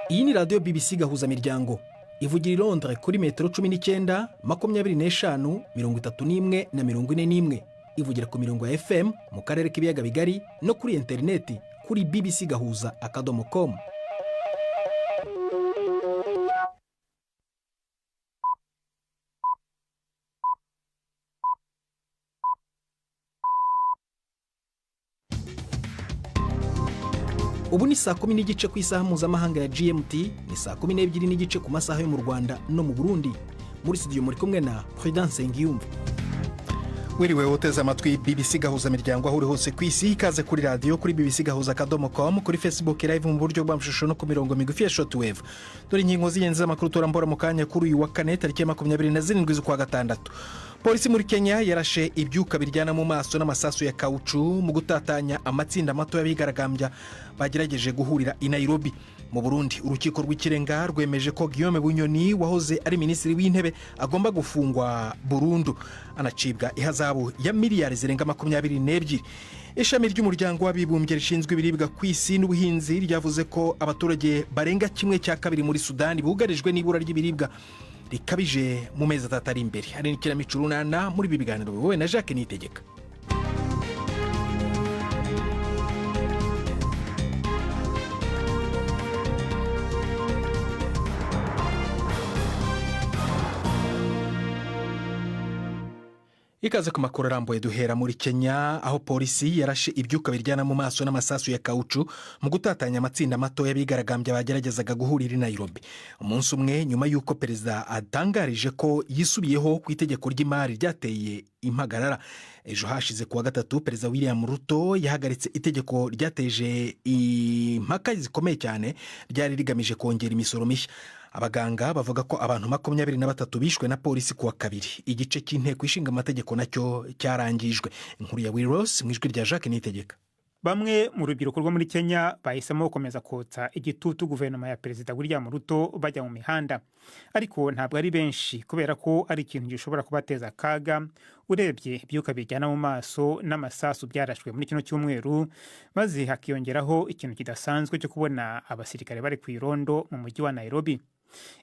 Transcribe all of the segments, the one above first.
Iyi ni radiyo BBC Gahuzamiryango, ivugira i Londres kuri metero 19, 25, 31 na 41. Ivugira ku mirongo ya FM mu karere k'ibiyaga bigari no kuri interineti kuri bbcgahuza.com. Ubu ni 10:30 ku isaha mpuzamahanga ya GMT, ni 12:30 ku masaha yo mu Rwanda no mu Burundi. Muri studio muri kumwe na Prudence Nsengiyumva. Wiriwe uteze amatwi BBC Gahuzamiryango aho uri hose ku isi. Ikaze kuri radiyo, kuri bbcgahuza.com, kuri Facebook Live mu buryo bw'amashusho no ku mirongo migufi ya shortwave. Dore ingingo z'ingenzi z'amakuru turambora mu kanya kuri uyu wa kane, tariki ya 27 z'ukwa gatandatu. Polisi muri Kenya yarashe ibyuka biryana mu maso n'amasasu ya kawucu mu gutatanya amatsinda mato y'abigaragambya bagerageje guhurira i Nairobi. Mu Burundi, urukiko rw'ikirenga rwemeje ko Guillaume Bunyoni wahoze ari minisitiri w'intebe agomba gufungwa burundu, anacibwa ihazabu ya miliyari zirenga 22. Ishami ry'umuryango w'abibumbye rishinzwe ibiribwa ku isi n'ubuhinzi ryavuze ko abaturage barenga 1/2 muri Sudani bugarijwe n'ibura ry'ibiribwa rikabije mu mezi 3 ari imbere. Hari n'ikinamico Urunana muri ibi biganiro biyobowe na Jacques Niyitegeka. Ikaze ku makuru arambuye. Duhera muri Kenya, aho polisi yarashe ibyuka biryana mu maso n'amasasu ya kawucu mu gutatanya amatsinda mato y'abigaragambya bageragezaga guhurira i Nairobi, umunsi umwe nyuma y'uko perezida atangarije ko yisubiyeho ku itegeko ry'imari ryateye impagarara. Ejo hashize kuwa gatatu, perezida William Ruto yahagaritse itegeko ryateje impaka zikomeye cyane, ryari rigamije kongera imisoro mishya. Abaganga bavuga ko abantu 23 bishwe na polisi kuwa kabiri. Igice cy'inteko ishinga amategeko nacyo cyarangijwe. Inkuru ya Wilros mu ijwi rya Jacques Niyitegeka. Bamwe mu rubyiruko rwo muri Kenya bahisemo gukomeza kotsa igitutu guverinoma ya perezida William Ruto bajya mu mihanda, ariko ntabwo ari benshi kubera ko ari ikintu gishobora kubateza akaga urebye ibyuka bijyana mu maso n'amasasu byarashwe muri kino cyumweru, maze hakiyongeraho ikintu kidasanzwe cyo kubona abasirikare bari ku irondo mu mujyi wa Nairobi.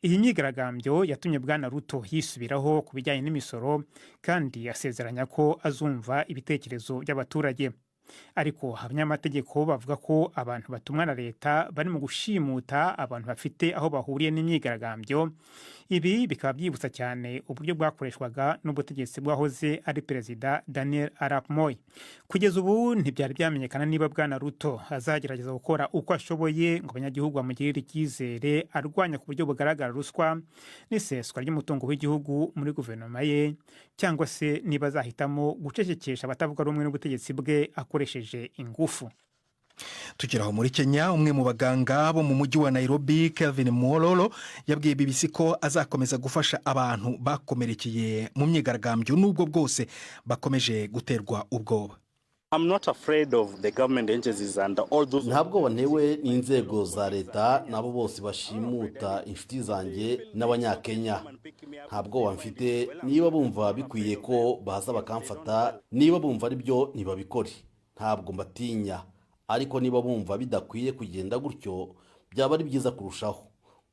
Iyi myigaragambyo yatumye bwana Ruto yisubiraho ku bijyanye n'imisoro kandi asezeranya ko azumva ibitekerezo by'abaturage. Ariko abanyamategeko bavuga ko abantu batumwa na leta bari mu gushimuta abantu bafite aho bahuriye n'imyigaragambyo. Ibi bikaba byibutsa cyane uburyo bwakoreshwaga n'ubutegetsi bwahoze ari perezida Daniel Arap Moi. Kugeza ubu ntibyari byamenyekana niba bwana Ruto azagerageza gukora uko ashoboye ngo abanyagihugu bamugirire icyizere, arwanya ku buryo bugaragara ruswa n'iseswa ry'umutungo w'igihugu muri guverinoma ye, cyangwa se niba azahitamo gucecekesha abatavuga rumwe n'ubutegetsi bwe akoresheje ingufu. Tukiri aho muri Kenya, umwe mu baganga bo mu mujyi wa Nairobi, Kelvin Mwololo, yabwiye BBC ko azakomeza gufasha abantu bakomerekeye mu myigaragambyo nubwo bwose bakomeje guterwa ubwoba. Ntabwo bantewe n'inzego za leta nabo bose bashimuta inshuti zanjye n'abanyakenya. Ntabwo bamfite. Niba bumva bikwiye ko baza bakamfata, niba bumva ari byo ntibabikore, ntabwo mbatinya. Ariko niba bumva bidakwiye kugenda gutyo, byaba ari byiza kurushaho.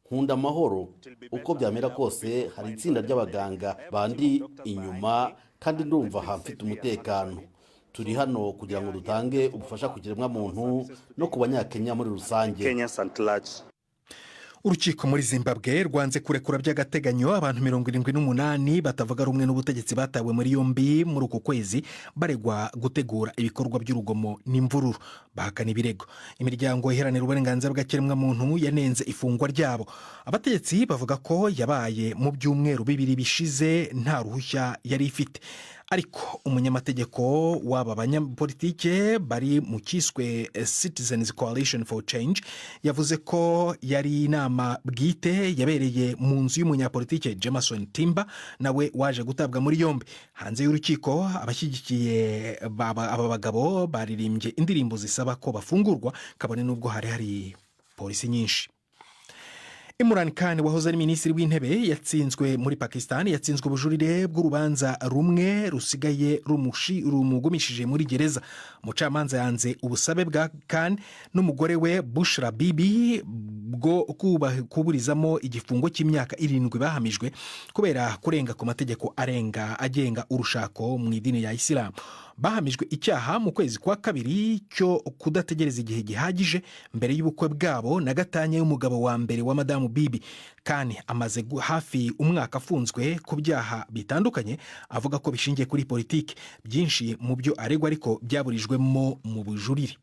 Nkunda amahoro uko byamera kose. Hari itsinda ry'abaganga bandi inyuma kandi ndumva hamfite umutekano. Turi hano kugira ngo dutange ubufasha ku kiremwamuntu no ku banyakenya muri rusange. Urukiko muri Zimbabwe rwanze kurekura by'agateganyo abantu 78 batavuga rumwe n'ubutegetsi batawe muri yombi muri uku kwezi, baregwa gutegura ibikorwa by'urugomo n'imvururu. Bahakana ibirego. Imiryango iharanira uburenganzira bw'ikiremwamuntu yanenze ifungwa ryabo. Abategetsi bavuga ko yabaye mu byumweru 2 bishize nta ruhushya yari ifite. Ariko umunyamategeko w'aba banyapolitike bari mu cyiswe Citizens Coalition for Change yavuze ko yari inama bwite yabereye mu nzu y'umunyapolitike Jameson Timba, nawe waje gutabwa muri yombi. Hanze y'urukiko, abashyigikiye aba bagabo baririmbye indirimbo zisaba ko bafungurwa, kabone n'ubwo hari hari polisi nyinshi. Imran Khan wahoze ari minisitiri w'intebe yatsinzwe muri Pakistan, yatsinzwe ubujurire bw'urubanza rumwe rusigaye rumugumishije muri gereza. Umucamanza yanze ubusabe bwa Khan n'umugore we Bushra Bibi bwo kuburizamo igifungo cy'imyaka 7 bahamijwe kubera kurenga ku mategeko agenga urushako mu idini ya Isilamu. Bahamijwe icyaha mu kwezi kwa kabiri cyo kudategereza igihe gihagije mbere y'ubukwe bwabo na gatanya y'umugabo wa mbere wa madamu Bibi. Khan amaze hafi umwaka afunzwe ku byaha bitandukanye avuga ko bishingiye kuri politiki. Byinshi mu byo aregwa ariko byaburijwemo mu bujurire.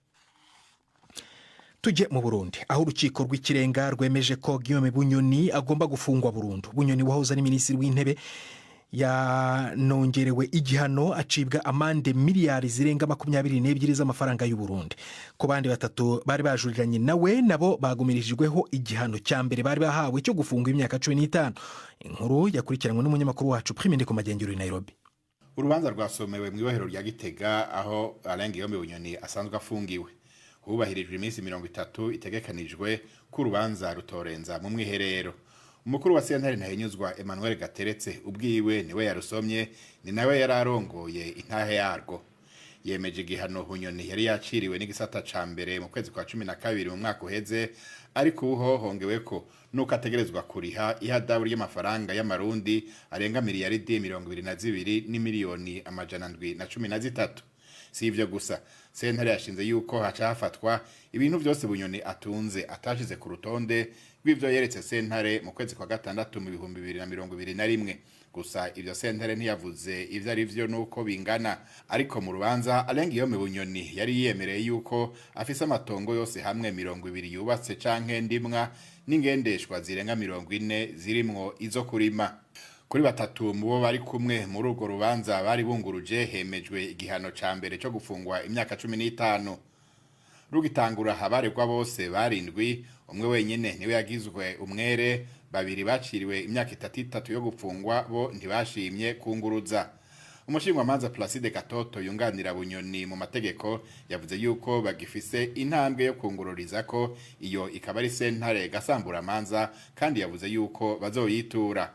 Tujye mu Burundi, aho urukiko rw'ikirenga rwemeje ko Guillaume Bunyoni agomba gufungwa burundu. Bunyoni wahoze ari minisitiri w'intebe yanongerewe igihano, acibwa amande miliyari zirenga 22 z'amafaranga y'u Burundi. Ku bandi batatu bari bajuriranye nawe, nabo bagumirijweho igihano cya mbere bari bahawe cyo gufungwa imyaka 15. Inkuru yakurikiranwe n'umunyamakuru wacu Prime Ndikumagengero i Nairobi. Urubanza rwasomewe mu ibohero rya Gitega, aho Alain Guillaume Bunyoni asanzwe afungiwe. Hubahirijwe iminsi 30 itegekanijwe ko urubanza rutorenza mu mwiherero. Umukuru wa sentare Ntahinyuzwa Emmanuel Gateretse ubwiwe niwe yarusomye, ni nawe yari arongoye intahe yarwo. Yemeje igihano Bunyoni yari yaciriwe n'igisata ca mbere mu kwezi kwa 12 mu mwaka uheze, ariko uho hongeweko nuko ategerezwa kuriha ihadabu ry'amafaranga y'amarundi arenga miliyaridi 22 n'imiliyoni 713. Si ivyo gusa, sentare yashinze yuko haca hafatwa ibintu vyose Bunyoni atunze atashize ku rutonde rw'ivyo yeretse sentare mu kwezi kwa gatandatu mu 2021. Gusa ivyo sentare ntiyavuze ivyo ari vyo nuko bingana, ariko mu rubanza Alain Guillaume Bunyoni yari yiyemereye yuko afise amatongo yose hamwe 20 yubatse canke ndimwa n'ingendeshwa zirenga 40 zirimwo izo kurima. Kuri batatu mu bo bari kumwe muri urwo rubanza bari bunguruje, hemejwe igihano ca mbere cyo gufungwa imyaka 15. Rugitangura abaregwa bose barindwi, umwe wenyine niwe yagizwe umwere, babiri baciriwe imyaka 33 yo gufungwa bo ntibashimye kunguruza. Umushingwamanza Placide Gatoto yunganira Bunyoni mu mategeko yavuze yuko bagifise intambwe yo kungururiza ko iyo ikaba ari sentare gasamburamanza, kandi yavuze yuko bazoyitura.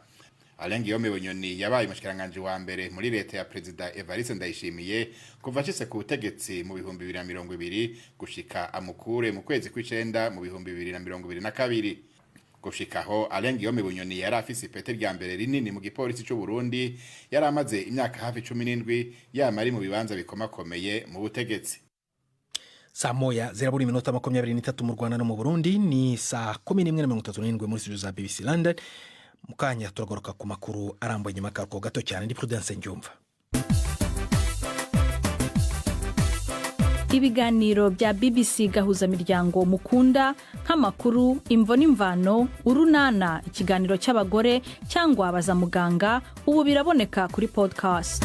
Alain Guillaume Bunyoni yabaye umushikiranganji wa mbere muri leta ya Perezida Evariste Ndayishimiye kuva ashitse ku butegetsi mu 2020 gushika amukure mu kwezi kw'icenda mu 2022. Gushikaho Alain Guillaume Bunyoni yari afise ipete rya mbere rinini mu gipolisi c'u Burundi, yari amaze imyaka hafi 17 yama ari mu bibanza bikomakomeye mu butegetsi. Saa 1 zirabura iminota 23 mu Rwanda no mu Burundi, ni saa 11:37 muri studio za BBC London. Mukanya turagaruka ku makuru arambuye nyuma y'akaruhuko gato cyane. Ndi Prudence Ngyumva. Ibiganiro bya BBC Gahuzamiryango mukunda nk'amakuru, imvo n'imvano, urunana, ikiganiro cy'abagore cyangwa baza muganga, ubu biraboneka kuri podcast.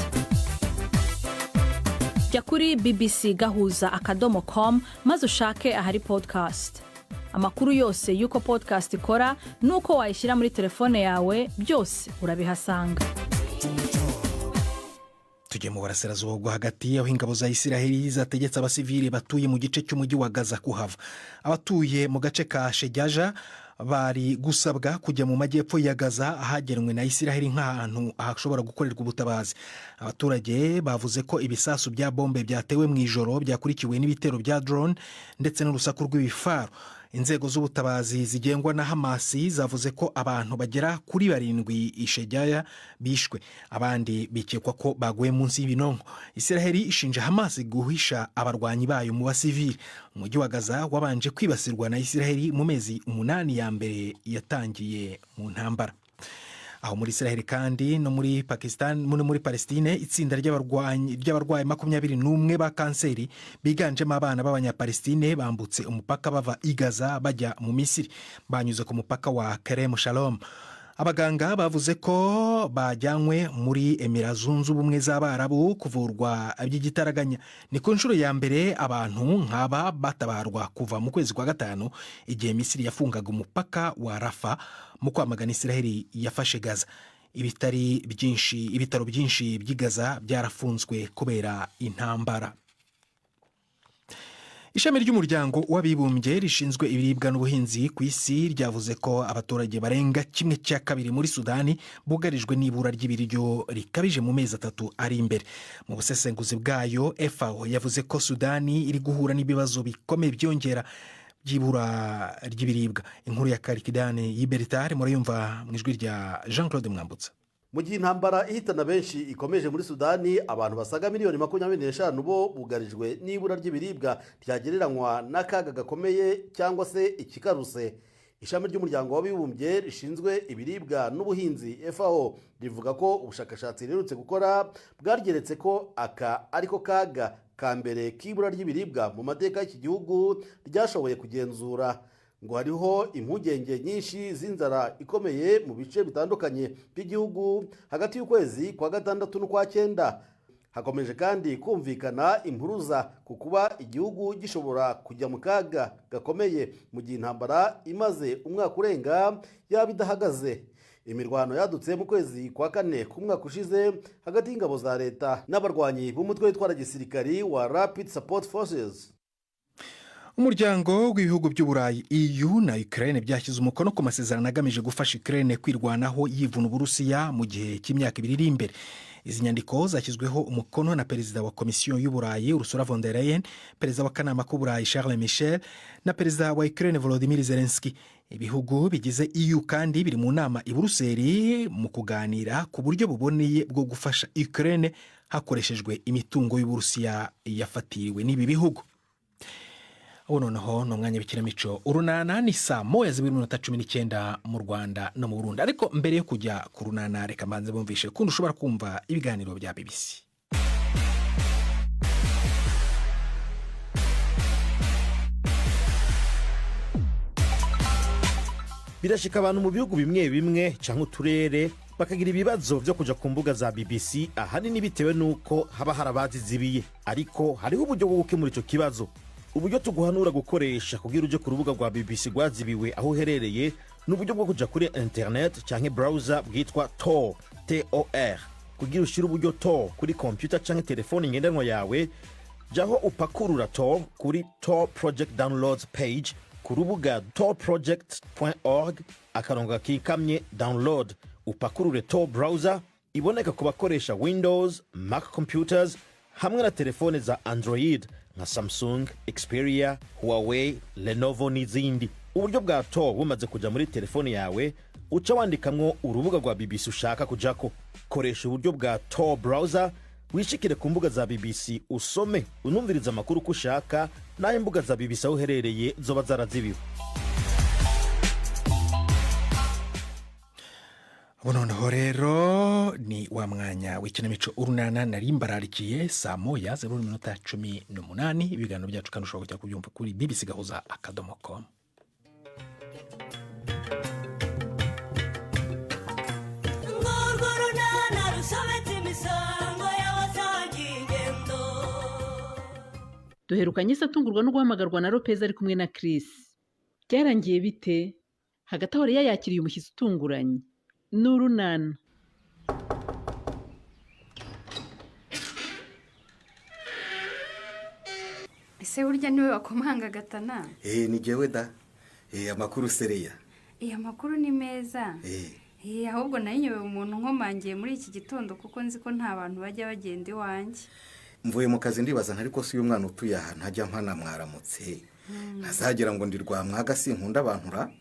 Jya kuri bbc gahuza akadomo com maze ushake ahari podcast. Amakuru yose y'uko podcast ikora n'uko wayishyira muri telefone yawe byose urabihasanga. Tujye mu burasirazuba bwo hagati, aho ingabo za Isiraheli zategetse abasivili batuye mu gice cy'umujyi wa Gaza kuhava. Abatuye mu gace ka Shejaja bari gusabwa kujya mu majyepfo ya Gaza ahagenwe na Isiraheli nk'ahantu hashobora gukorerwa ubutabazi. Abaturage bavuze ko ibisasu bya bombe byatewe mu ijoro byakurikiwe n'ibitero bya drone ndetse n'urusaku rw'ibifaro. Inzego z'ubutabazi zigengwa na Hamasi zavuze ko abantu bagera kuri 7 i Shejaya bishwe, abandi bikekwa ko baguye munsi y'ibinonko. Isiraheli ishinja Hamasi guhisha abarwanyi bayo mu basivili. Umujyi wa Gaza wabanje kwibasirwa na Isiraheli mu mezi 8 ya mbere yatangiye mu ntambara. Aho muri Israel kandi no muri Pakistan, muri Palestine, itsinda ry'abarwayi 21 ba kanseri biganjemo abana b'abanyapalestine bambutse umupaka bava i Gaza bajya mu Misiri, banyuze ku mupaka wa Kerem Shalom. Abaganga bavuze ko bajyanywe muri Emira Zunze Ubumwe z'Abarabu kuvurwa by'igitaraganya. Ni ku nshuro ya mbere abantu nk'aba batabarwa kuva mu kwezi kwa 5, igihe Misiri yafungaga umupaka wa Rafa mu kwamagana Isiraheli yafashe Gaza. Ibitaro byinshi by'i Gaza byarafunzwe kubera intambara. Ishami ry'Umuryango w'Abibumbye rishinzwe ibiribwa n'ubuhinzi ku isi ryavuze ko abaturage barenga 1/2 muri Sudani bugarijwe n'ibura ry'ibiryo rikabije mu mezi 3 ari imbere. Mu busesenguzi bwayo, FAO yavuze ko Sudani iri guhura n'ibibazo bikomeye byongera by'ibura ry'ibiribwa. Inkuru ya Karikidane Yiberitari murayumva mu ijwi rya Jean Claude Mwambutsa. Mu gihe intambara ihitana benshi ikomeje muri Sudani, abantu basaga miliyoni 25 bo bugarijwe n'ibura ry'ibiribwa ryagereranywa n'akaga gakomeye cyangwa se ikikaruse. Ishami ry'Umuryango w'Abibumbye rishinzwe ibiribwa n'ubuhinzi FAO rivuga ko ubushakashatsi riherutse gukora bwaryeretse ko aka ariko kaga ka mbere k'ibura ry'ibiribwa mu mateka y'iki gihugu ryashoboye kugenzura. Ngo hariho impungenge nyinshi z'inzara ikomeye mu bice bitandukanye by'igihugu hagati y'ukwezi kwa 6 n'ukwa 9. Hakomeje kandi kumvikana impuruza ku kuba igihugu gishobora kujya mu kaga gakomeye mu gihe intambara imaze umwaka urenga yaba idahagaze. Imirwano yadutse mu kwezi kwa 4 k'umwaka ushize hagati y'ingabo za leta n'abarwanyi b'umutwe witwara gisirikari wa Rapid Support Forces. Umuryango w'ibihugu by'Uburayi EU na Ukraine byashyize umukono ku masezerano agamije gufasha Ukraine kwirwanaho yivuna Uburusiya mu gihe cy'imyaka 2 iri imbere. Izi nyandiko zashyizweho umukono na Perezida wa Komisiyo y'Uburayi Ursula von der Leyen, Perezida w'Akanama k'Uburayi Charles Michel na Perezida wa Ukraine Volodymyr Zelensky. Ibihugu bigize EU kandi biri mu nama i Buruseli mu kuganira ku buryo buboneye bwo gufasha Ukraine hakoreshejwe imitungo y'Uburusiya yafatiriwe n'ibi bihugu. Ubu noneho ni umwanya w'ikinamico Urunana. Ni saa 1:19 mu Rwanda no mu Burundi. Ariko mbere yo kujya ku Runana, reka mbanze bumvishe kundi ushobora kumva ibiganiro bya BBC. Birashika abantu mu bihugu bimwe bimwe canke uturere bakagira ibibazo byo kuja ku mbuga za BBC, ahanini bitewe nuko haba harabazizibiye. Ariko hariho uburyo bwo gukemura ico kibazo. Uburyo tuguhanura gukoresha kugira uje ku rubuga rwa BBC rwazibiwe aho uherereye ni uburyo bwo kuja kuri internet canke browser bwitwa Tor, Tor. Kugira ushire uburyo Tor kuri computer canke telefone ngendanwa yawe, jaho upakurura Tor kuri Tor Project Downloads page ku rubuga torproject.org akarongo gakikamye download. Upakurure Tor browser iboneka ku bakoresha Windows, Mac computers hamwe na telefone za Android nka Samsung, Xperia, Huawei, Lenovo n'izindi. Uburyo bwa Tor bumaze kuja muri telefone yawe, uca wandikamwo urubuga rwa BBC ushaka kujako. Koresha uburyo bwa Tor browser wishikire ku mbuga za BBC, usome unumviriza amakuru uko ushaka n'aho imbuga za BBC aho uherereye zoba zarazibiwe. Ubu noneho rero ni wa mwanya w'ikinamico Urunana nari mbararikiye saa 1:18. Ibiganiro byacu kandi ushobora kujya kubyumva kuri bbcgahuza.com. Duherukanye se atungurwa no guhamagarwa na Lopez ari kumwe na Chris. Byarangiye bite? Hagati aho Leah yakiriye umushyitsi utunguranye. N'Urunana. Ese burya niwe wakomanga Gatana? Ni jyewe da. Amakuru sereya. Amakuru ni meza. Ahubwo nayinyobewe umuntu nkomangiye muri iki gitondo kuko nzi ko nta bantu bajya bagenda iwanjye. Mvuye mu kazi ndibaza ariko si uyu mwana utuye aha ntajya mpana mwaramutse. Ntazagira ngo ndi Rwamwaga sinkunda abantu ra.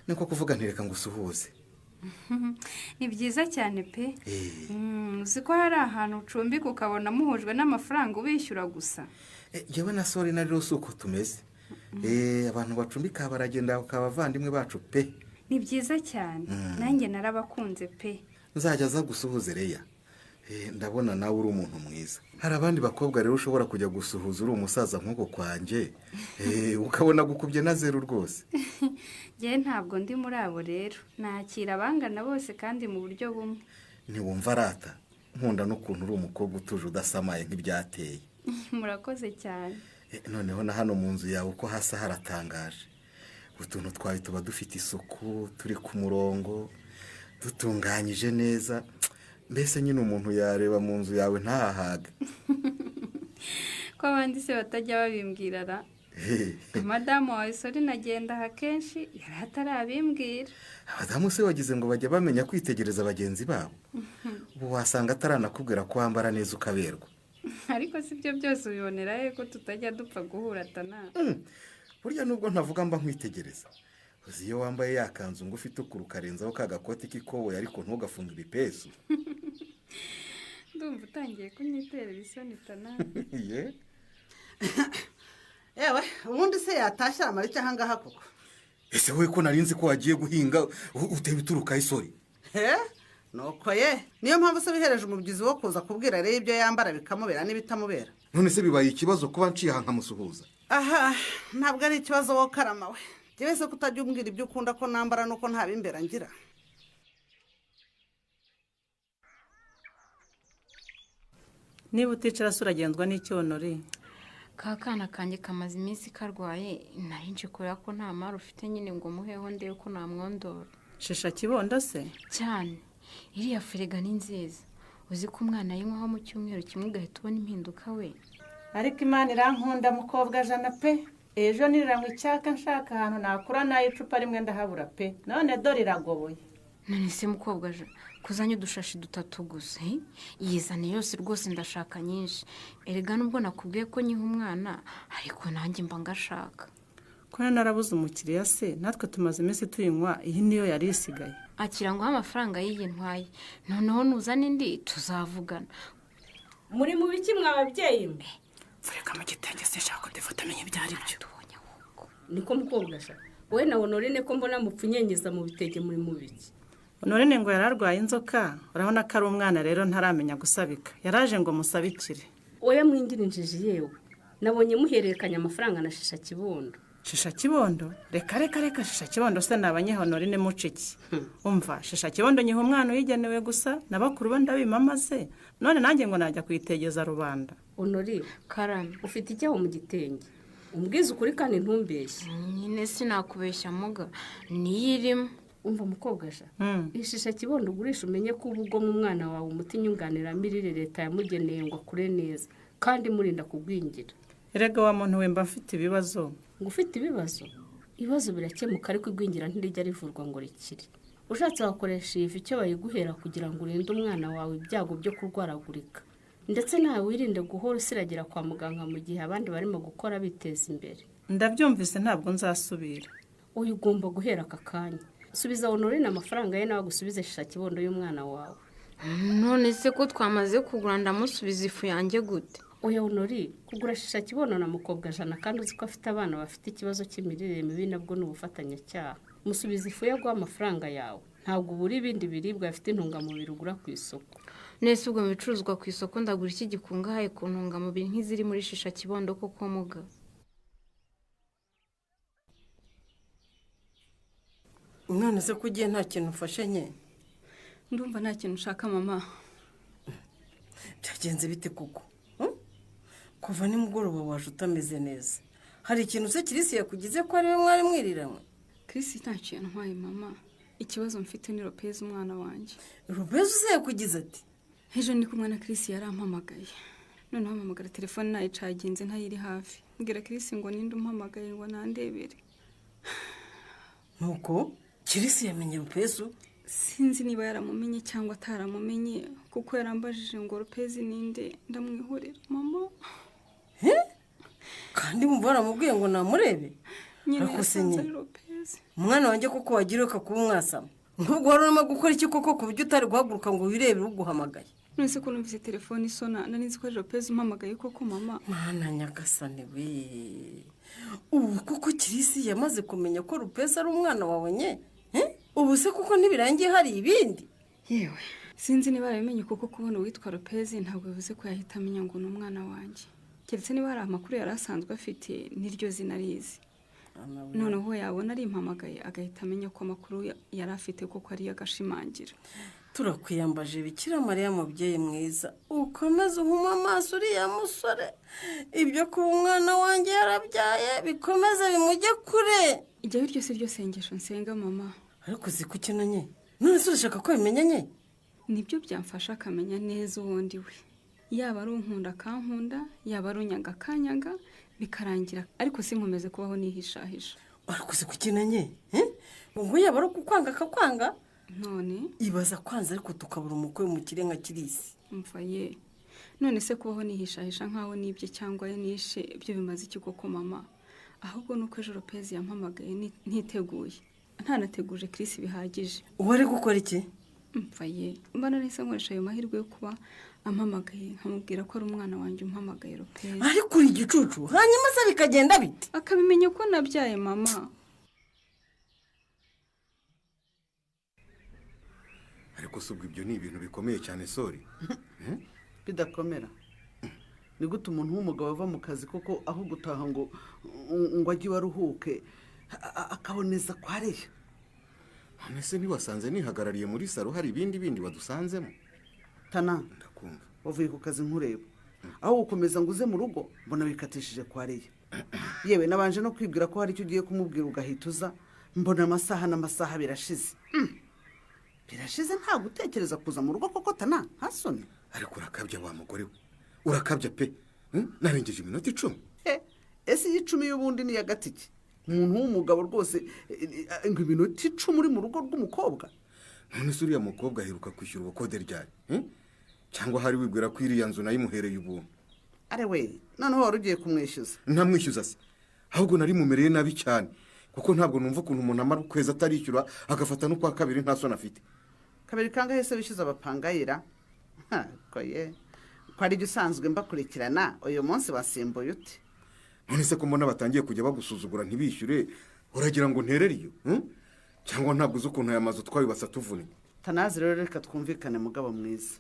Niko kuvuga ntireka ngo usuhuze. Ni byiza cyane pe. Uzi ko hari ahantu ucumbika ukabona muhujwe n'amafaranga ubishyura gusa. Yewe na sori na rero uko tumeze. Abantu bacumbika baragenda bakabavandimwe bacu pe. Ni byiza cyane. Nanjye narabakunze pe. Nzajya aza gusuhuza Leya. Ndabona nawe uri umuntu mwiza. Hari abandi bakobwa rero ushobora kujya gusuhuza uri umusaza nk'uko kwanjye, ukabona gukubye na zeru rwose. Njye ntabwo ndi muri abo rero. Nakira abangana bose kandi mu buryo bumwe. Ntiwumva arata. Nkunda n'ukuntu uri umukobwa utuje udasamaye nk'ibyateye. Murakoze cyane. Noneho na hano mu nzu yawe uko hasa haratangaje. Utuntu twawe tuba dufite isuku, turi ku murongo, dutunganyije neza. Mbese nyine umuntu yareba mu nzu yawe ntahahaga. Ko abandi se batajya babimbwira ra? Madamu wawe sori nagenda aha kenshi yari atarabimbwira. Abadamu se wagize ngo bajya bamenya kwitegereza bagenzi babo. Ubu wasanga ataranakubwira ko wambara neza ukaberwa. Ariko si byo byose ubibonera he ko tutajya dupfa guhura tana. Burya nubwo ntavuga mba nkwitegereza. Uzi iyo wambaye yakanzu ngo ufite ukurukarenzaho kagakoti k'ikoboyi ariko ntugafunge ibipesu. Ndumva utangiye kunyitera ibisoni tana. Ye. Ewe, ubundi se yatashye amara icyo ahangaha koko? Ese wowe ko narinzi ko wagiye guhinga uteba ituruka isori? Nuko ye, niyo mpamvu se bihereje umubyizi wo kuza kubwira rero ibyo yambara bikamubera n'ibitamubera. None se bibaye ikibazo kuba nciye aha nkamusuhuza? Aha, ntabwo ari ikibazo wo karama we. Jyewe se kutajya umbwira ibyo ukunda ko nambara nuko nta bimbera ngira. Niba uticara se uragenzwa n'icyonori. Ka kana kanjye kamaze iminsi karwaye, nari nje kureba ko nta mari ufite nyine ngo muheho ndebe ko namwondora. Shisha kibondo se? Cyane. Iriya ferega ni nziza. Uzi ko umwana yinywaho mu cyumweru kimwe ugahita ubona impinduka we. Ariko Imana irankunda mukobwa jana pe. Ejo niriranywa icyaka nshaka ahantu nakura nayo icupa rimwe ndahabura pe. None dore iragoboye. None se mukobwa jana kuzanye udushashi dutatu gusa, yizane yose rwose ndashaka nyinshi. Erega nubwo nakubwiye ko nyiha umwana ariko nanjye mba ngashaka. Ko narabuze umukiriya se, natwe tumaze iminsi tuyinywa, iyi niyo yari isigaye. Akira ngo amafaranga y'iyi ntwaye, noneho nuzana indi tuzavugana. Muri mu biki mwa babyeyi mwe? Fureka mu gitenge se shaka ndifata menye byari byo. Niko mukobwa sha. Wowe na Honorine ko mbona mupfunyenyeza mu bitege muri mu biki? Honorine ngo yararwaye inzoka, urabona ko ari umwana rero ntaramenya gusabika. Yaraje ngo musabikire. Oya mwingira injiji yewe. Nabonye muhererekanya amafaranga na Shisha Kibondo. Shisha Kibondo? Reka reka reka Shisha Kibondo se nabanye Honorine muciki. Umva Shisha Kibondo nyiha umwana uyigenewe gusa, nabakuru bo ndabimamaze. None nanjye ngo najya kuyitegeza rubanda. Honorine, karame, ufite icyaho mu gitenge. Umbwize ukuri kandi ntumbeshye. Nyine sinakubeshya muga. Niyirimo. Umva mukobwa sha, Ishisha Kibondo ugurisha umenye ko uba mu mwana wawe umuti nyunganiramirire leta yamugeneye ngo akure neza kandi murinda kugwingira. Erega wa muntu we mba mfite ibibazo. Ngo ufite ibibazo? Ibibazo birakemuka ariko igwingira ntirijya rivurwa ngo rikire. Ushatse wakoresha iyi icyo bayiguhera kugira ngo urinde umwana wawe ibyago byo kurwaragurika. Ndetse nawe wirinde guhora usiragira kwa muganga mu gihe abandi barimo gukora biteza imbere. Ndabyumvise ntabwo nzasubira. Uyu ugomba guhera aka kanya. Subiza Honorine amafaranga ye nawe agusubize Shisha Kibondo y'umwana wawe. None se ko twamaze kugura ndamusubiza ifu yanjye gute? Oya Honorine, kugura Shisha Kibondo na mukobwa jana kandi uzi ko afite abana bafite ikibazo cy'imirire mibi nabwo ni ubufatanyacyaha. Musubiza ifu ye guha amafaranga yawe. Ntabwo ubura ibindi biribwa bifite intungamubiri ugura ku isoko. Nese ubwo mu bicuruzwa ku isoko ndagura iki gikungahaye ku ntungamubiri nk'iziri muri Shisha Kibondo koko muga? None se kugiye nta kintu ufashe nke? Ndumva nta kintu ushaka mama. Byagenze bite koko? Kuva nimugoroba waje utameze neza. Hari ikintu se Kirisi yakugize ko ari we mwari mwiriranywe? Kirisi nta kintu ntwaye mama. Ikibazo mfite ni Lopez umwana wanjye. Lopez se yakugize ati? Ejo ndi kumwe na Kirisi yarampamagaye. Noneho ampamagara telefone nayicaginze ntayiri hafi. Mbwira Kirisi ngo ninde umpamagaye ngo nandebere. Nuko Kirisi yamenye Lopez? Sinzi niba yaramumenye cyangwa ataramumenye kuko yarambajije ngo Lopez ninde ndamwihorera mama. Kandi mumva baramubwiye ngo namurebe? Nyine yasanze ari Lopez. Umwana wanjye koko wagiruka kuba umwasama. Nk'ubwo wari urimo gukora iki koko ku buryo utari guhaguruka ngo wirebere uguhamagaye? None se ko numvise telefone isona nari nzi ko ari Lopez umpamagaye koko mama. Mana nyagasani we. Ubu kuko Kirisi yamaze kumenya ko Lopez ari umwana wawe nye? Ubu se kuko ntibirangiye hari ibindi? Yewe, sinzi niba yarabimenye kuko kubona uwitwa Lopez ntabwo bivuze ko yahita amenya ngo ni umwana wanjye. Keretse niba hari amakuru yari asanzwe afite niryo zina rizi. Noneho yabona ari impamagaye agahita amenya ko amakuru yari afite koko ari agashimangira. Turakwiyambaje Bikira Mariya mubyeyi mwiza, ukomeze uhuma amaso uriya musore, ibyo kuba umwana wanjye yarabyaye bikomeze bimujye kure. Ijya iryo si ryo sengesho nsenga mama. Ariko uzi ko ukenanye none se urashaka ko bimenya nye? Nibyo byamfasha akamenya neza uwundi we. Yaba ari unkunda akankunda, yaba ari unyanga akanyanga, Bikarangira ariko sinkomeze kubaho nihishahisha. Ariko se kukinanye? Ngo yaba ari kukwanga akakwanga? None ibaza kwanza ariko tukabura umukwe mu kirenga kirisi. Umva ye. None se kubaho nihishahisha nkaho nibye cyangwa nishe ibyo bimaze iki koko mama? Ahubwo nuko ejo Lopez yampamagaye ntiteguye. Ntanateguje Chris bihagije. Uwari gukora iki? Umva ye. Mbana nese nkoresha ayo mahirwe yo kuba ampamagaye nkamubwira ko ari umwana wanjye umpamagaye Lopez. Ariko uri igicucu hanyuma se bikagenda bite? Akabimenya ko nabyaye mama. Ariko subwo ibyo ni ibintu bikomeye cyane sori. Bidakomera. Ni gute umuntu w'umugabo ava mu kazi koko aho gutaha ngo ajye waruhuke akaboneza kwareya? None se ntiwasanze nihagarariye muri saro hari ibindi bindi wadusanzemo? Tana ndakumva. Wavuye ku kazi nkureba. Aho gukomeza ngo uze mu rugo mbona wikatishije kwareya. Yewe nabanje no kwibwira ko hari icyo ugiye kumubwira ugahita uza mbona amasaha n'amasaha birashize. Birashize nta gutekereza kuza mu rugo koko Tana hasoni. Ariko urakabya wa mugore we. Urakabya pe. Narengeje iminota 10. Ese iyi 10 y'ubundi ni ya gatiki? Umuntu w'umugabo rwose ngo iminota 10 uri mu rugo rw'umukobwa. None se uriya mukobwa aheruka kwishyura ubukode ryari? Cyangwa hari wibwira ko iriya nzu nayimuhereye ubuntu? Are we, noneho wari ugiye kumwishyuza? Ntamwishyuza se. Ahubwo nari mumereye nabi cyane. Kuko ntabwo numva ukuntu umuntu amara ukwezi atarishyura agafata no kwa kabiri nta soni afite. Kabiri kangahe se wishyuza abapangayira? Koye. Ko ari usanzwe mbakurikirana uyu munsi wasimbuye ute? None se ko mbona batangiye kujya bagusuzugura ntibishyure uragira ngo nterere iyo? Cyangwa ntabwo uzi ukuntu aya mazu twayubatse atuvunye? Tanazi rero reka twumvikane mugabo mwiza.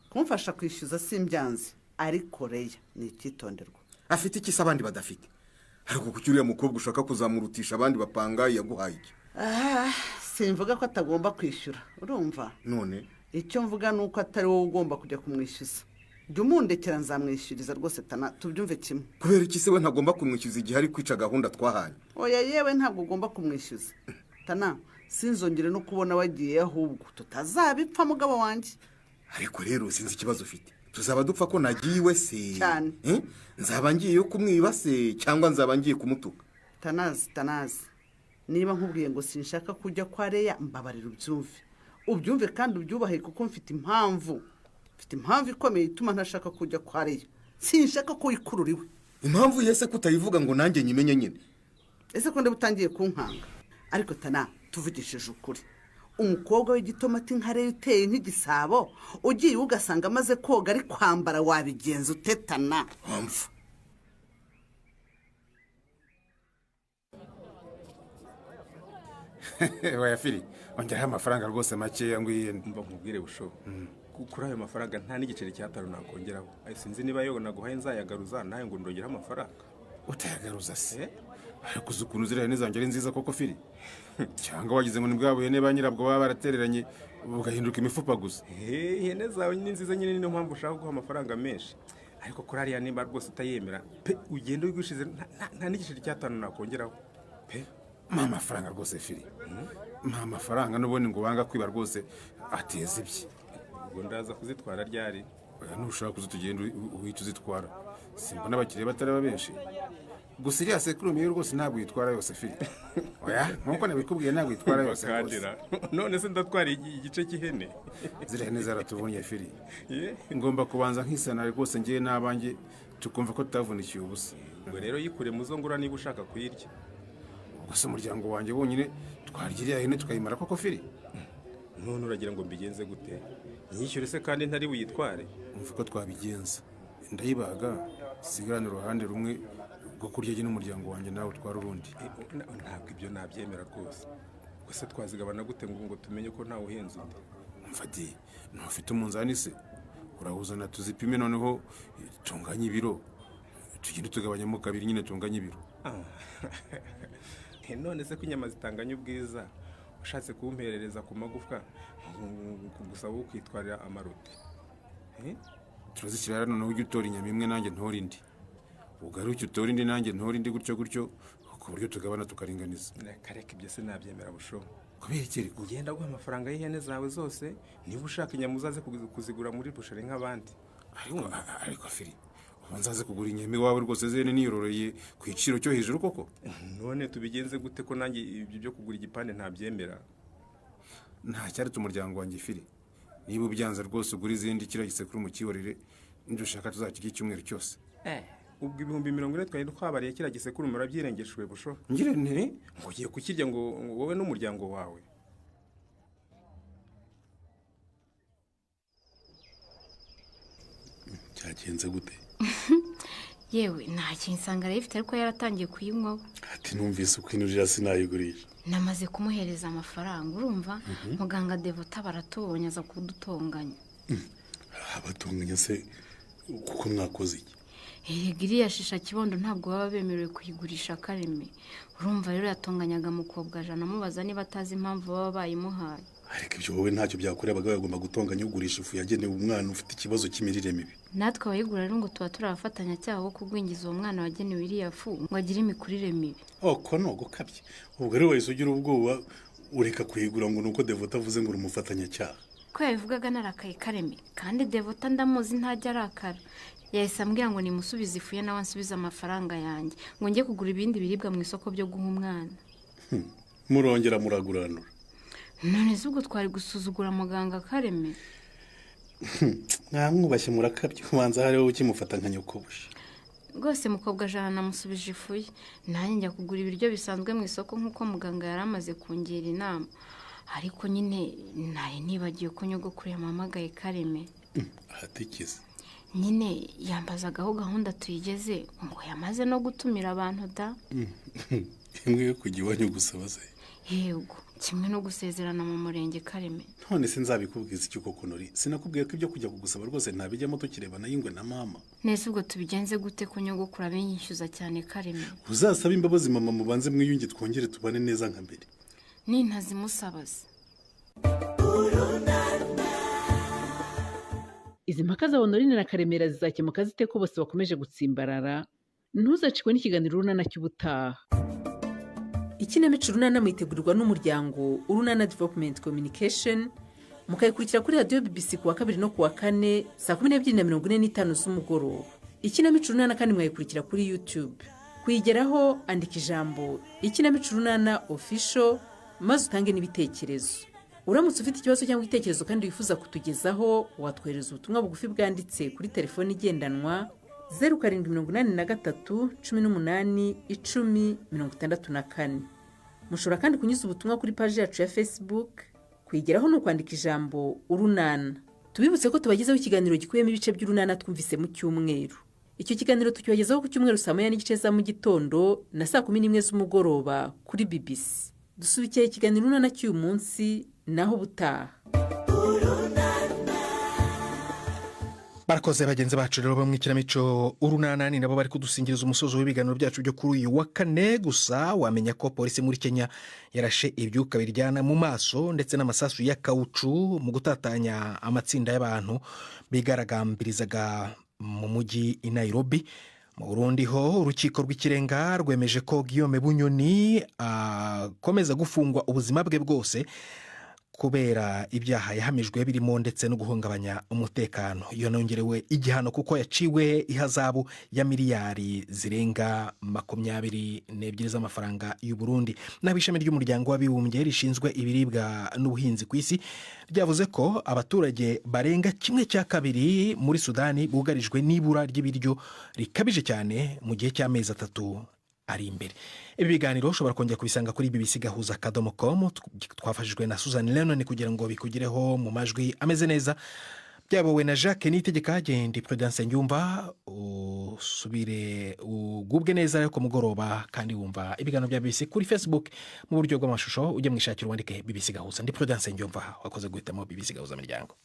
Kumfasha kwishyuza simbyanze ariko Reya ni icyitonderwa. Afite iki se abandi badafite? Ariko kuki uriya mukobwa ushaka kuzamurutisha abandi bapanga yaguhaye iki? Simvuga ko atagomba kwishyura urumva? None icyo mvuga nuko atari wowe ugomba kujya kumwishyuza. Jya umundekera nzamwishyuriza rwose Tana tubyumve kimwe. Kubera iki se we ntagomba kumwishyuza igihe ari kwica gahunda twahanye? Oya yewe ntabwo ugomba kumwishyuza. Tana sinzongere no kubona wagiye ahubwo tutazabipfa mugabo wanjye. Ariko rero sinzi ikibazo ufite. Tuzaba dupfa ko nagiye iwe se. Cyane. Nzaba ngiye kumwiba se cyangwa nzaba ngiye kumutuka? Tanazi. Niba nkubwiye ngo sinshaka kujya kwa Reya mbabarira ubyumve. Ubyumve kandi ubyubahe kuko mfite impamvu. Mfite impamvu ikomeye ituma ntashaka kujya kwa Reya. Sinshaka ko wikurura iwe. Impamvu yese kutayivuga ngo nanjye nyimenye nyine. Ese ko ndabutangiye kunkanga? Ariko Tana tuvugishije ukuri. Umukobwa w'igitomati nka Reya uteye nk'igisabo ugiye ugasanga amaze koga ari kwambara wabigenza utetana? Mpamvu. Oya Fili, ongeraho amafaranga rwose makeya ngwiye mba nkubwire busho. Kuri ayo mafaranga nta n'igiceri cy'atanu nakongeraho. Sinzi niba yo naguhaye nzayagaruza nawe ngo ndongeraho amafaranga. Utayagaruza se? Ariko uzi ukuntu ziriya hene zanjye ari nziza koko Fili? Cyangwa wagize ngo ni bwa buhene ba nyirabwo baba baratereranye bugahinduka imifupa gusa? Ihene zawe ni nziza nyine niyo mpamvu ushaka guha amafaranga menshi. Ariko kuri ariya nimba rwose utayemera pe ugende wigushize nta n'igiceri cy'atanu nakongeraho pe. Mpa amafaranga rwose Fili. Mpa amafaranga n'ubundi ngo banga kwiba rwose ateze ibye. Ubwo ndaza kuzitwara ryari? Oya nushaka kuzitugenda uhita uzitwara. Simbona abakiriya bataraba benshi. Gusa iriya sekurume yo rwose ntabwo yitwara yose Fili. Oya nkuko nabikubwiye ntabwo yitwara yose rwose. None se ndatwara igice cy'ihene? Ziriya hene zaratuvunye Fili. Ngomba kubanza nkisana rwose ngiye n'abanjye tukumva ko tutavunikiye ubusa. Ubwo rero yikure muzo ngura niba ushaka kuyirya. Gusa umuryango wanjye wonyine twarya iriya hene tukayimara koko Fili? None uragira ngo mbigenze gute? Nyishyure se kandi ntari buyitware? Umva ko twabigenza. Ndayibaga sigarana uruhande rumwe rwo kurya jye n'umuryango wanjye nawe utwara urundi. Ntabwo ibyo nabyemera rwose. Gusa twazigabana gute ngo tumenye ko ntawe uhenze undi? Mfati, ntufite umunzani se? Urawuzana tuzipime noneho tunganye ibiro. Tugende tugabanyamo kabiri nyine tunganye ibiro. None se ko inyama zitanganye ubwiza ushatse kumperereza ku magufwa kugusaba ukwitwarira amarote? Turazishyira noneho ujye utora inyama imwe nanjye ntora indi. Ugaruke utora indi nanjye ntora indi gutyo gutyo ku buryo tugabana tukaringaniza. Kareka ibyo sinabyemera busho. Kubera iki ariko? Ugenda guha amafaranga y'ihene zawe zose niba ushaka inyama uzaze kuzigura muri busheri nk'abandi. Ariko Fili, Ubu nzaze kugura inyama iwawe rwose zene niyororeye ku giciro cyo hejuru koko. None tubigenze gute ko nanjye ibyo byo kugura igipande ntabyemera? Nta cyaretse umuryango wanjye Fili. Niba ubyanze rwose ugura izindi kiriya gisekurume ukiyorere, nibyo ushaka tuzakirya icyumweru cyose. Ubwo 40,000 twari twabariye kiriya gisekurume urabyirengeshwe busho. Ngire nti ngo ugiye kukirya ngo wowe n'umuryango wawe. Cyagenze gute? Yewe nta kintu nsanga arayifite ariko yaratangiye kuyinywaho. Ati numvise uko inurira sinayigurisha. Namaze kumuhereza amafaranga urumva. Muganga Devota baratubonye aza kudutonganya. Abatonganya se kuko mwakoze iki? Erega iriya shisha kibondo ntabwo baba bemerewe kuyigurisha Kareme. Urumva rero yatonganyaga mukobwa Jana amubaza niba atazi impamvu baba bayimuhaye. Ariko ibyo wowe ntacyo byakorera, abagabo bagomba gutonganya ugurisha ifu yagenewe umwana ufite ikibazo cy'imirire mibi. Natwe abayigura rero ngo tuba turi abafatanyacyaha bo kugwingiza uwo mwana wagenewe iriya fu ngo agire imikurire mibi. Oko ni ugukabye. Ubwo rero wahise ugira ubwoba ureka kuyigura ngo nuko Devota avuze ngo uri umufatanyacyaha. Ko yabivugaga narakaye Kareme, kandi Devota ndamuzi ntajya arakara. Yahise ambwira ngo nimusubize ifu ye nawe ansubize amafaranga yanjye ngo njye kugura ibindi biribwa mu isoko byo guha umwana. Murongera muraguranura. None se ubwo twari gusuzugura muganga Kareme? Mwamwubashye murakabye, ubanza hariho ukimufata nka nyokobusha. Rwose mukobwa Jana namusubije ifu ye, nanjye njya kugura ibiryo bisanzwe mu isoko nk'uko muganga yari amaze kungira inama. Ariko nyine nari nibagiwe ko nyogokuru yampamagaye Kareme. Ahatikize nyine yambazagaho gahunda tuyigeze ngo yamaze no gutumira abantu da. Imwe yo kujya iwanyu gusaba se? Yego, kimwe no gusezerana mu murenge Kareme. None se nzabikubwiza iki koko Nori? Sinakubwiye ko ibyo kujya kugusaba rwose ntabijyamo tukirebana y'ingwe na mama. Nese ubwo tubigenze gute ko nyogokuru abinyishyuza cyane Kareme? Uzasaba imbabazi mama mubanze mwiyunge twongere tubane neza nka mbere. Nintazimusabaza. Izi mpaka za Honorine na Karemera zizakemuka zite ko bose bakomeje gutsimbarara? Ntuzacikwe n'ikiganiro Urunana cy'ubutaha. Ikinamico Urunana mwitegurirwa n'umuryango Urunana Development Communication, mukayikurikira kuri radiyo BBC kuwa kabiri no kuwa kane saa 12:45 z'umugoroba. Ikinamico Urunana kandi mwayikurikira kuri YouTube. Kuyigeraho andika ijambo Ikinamico Urunana Official maze utange n'ibitekerezo. Uramutse ufite ikibazo cyangwa igitekerezo kandi wifuza kutugezaho, watwohereza ubutumwa bugufi bwanditse kuri telefoni igendanwa 0783 18 10 64. Mushobora kandi kunyuza ubutumwa kuri paji yacu ya Facebook. Kuyigeraho ni ukwandika ijambo Urunana. Tubibutse ko tubagezaho ikiganiro gikubiyemo ibice by'Urunana twumvise mu cyumweru. Icyo kiganiro tukibagezaho ku cyumweru saa 1:30 za mu gitondo na saa 11 z'umugoroba kuri BBC. Dusubikiye ikiganiro Urunana cy'uyu munsi, naho ubutaha. Barakoze bagenzi bacu rero bo mu ikinamico Urunana, ni nabo bari kudusingiriza umusozo w'ibiganiro byacu byo kuri uyu wa kane. Gusa wamenya ko polisi muri Kenya yarashe ibyuka biryana mu maso ndetse n'amasasu ya kawucu mu gutatanya amatsinda y'abantu bigaragambirizaga mu mujyi i Nairobi. Mu Burundi ho urukiko rw'ikirenga rwemeje ko Guillaume Bunyoni akomeza gufungwa ubuzima bwe bwose kubera ibyaha yahamijwe birimo ndetse no guhungabanya umutekano. Yonongerewe igihano kuko yaciwe ihazabu ya miliyari zirenga 22 z'amafaranga y'u Burundi. Naho ishami ry'umuryango w'abibumbye rishinzwe ibiribwa n'ubuhinzi ku isi ryavuze ko abaturage barenga 1/2 muri Sudani bugarijwe n'ibura ry'ibiryo rikabije cyane mu gihe cy'amezi 3 ari imbere. Ibi biganiro ushobora kongera kubisanga kuri bbcgahuza.com. Twafashijwe na Susan Lennon kugira ngo bikugireho mu majwi ameze neza. Byabowe na Jacques Niyitegeka. Genda Prudence Nyumva, usubire ugubwe neza ariko mugoroba, kandi wumva ibiganiro bya BBC kuri Facebook mu buryo bw'amashusho. Ujye mwishakira wandike BBC Gahuza. Ndi Prudence Nyumva, wakoze guhitamo BBC Gahuza miryango.